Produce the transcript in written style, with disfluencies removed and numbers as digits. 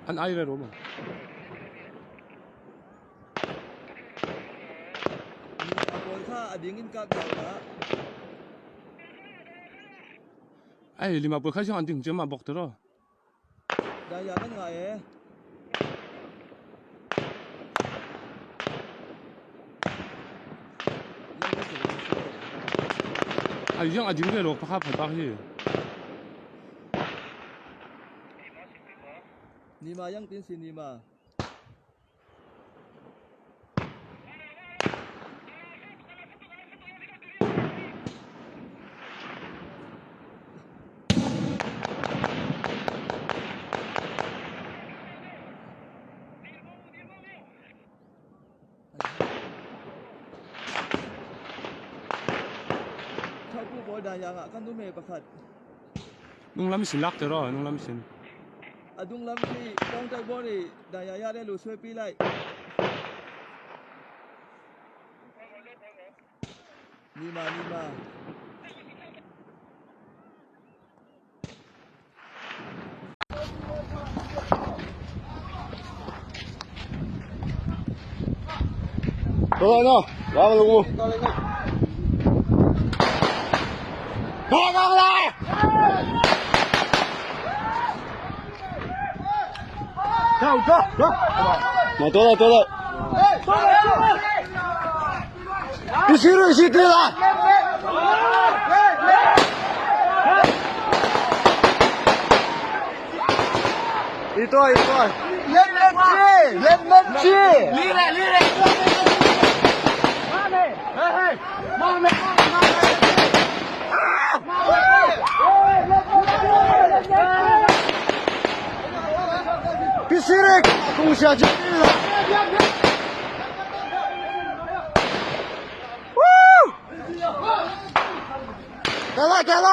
An ai re ro ma. A pawl kha a ding in kap hna hlah. Ai lima pawl kha siang an ding cem ma bok te ro. Daya kan ngah ee. Ai yang a ding ve ro pakha phat bak hi. Nima yang tin si nima. Thaupu pawl dan yang ah kan nu me pakhat. Nung lam sin lak te ro nung lam sin. A dung lam khi tong tai bo ri dan ya ya le lu sui pi lai. Nima nima. Tôi nó, đó là luôn. Đó đó lại. Theo cơ, đó. Mà tôi là tôi là. 必须得是对了。一对一对。连连去，连连去。立来立来。妈咪，嘿嘿，妈咪，必须得攻下去了。再来再来。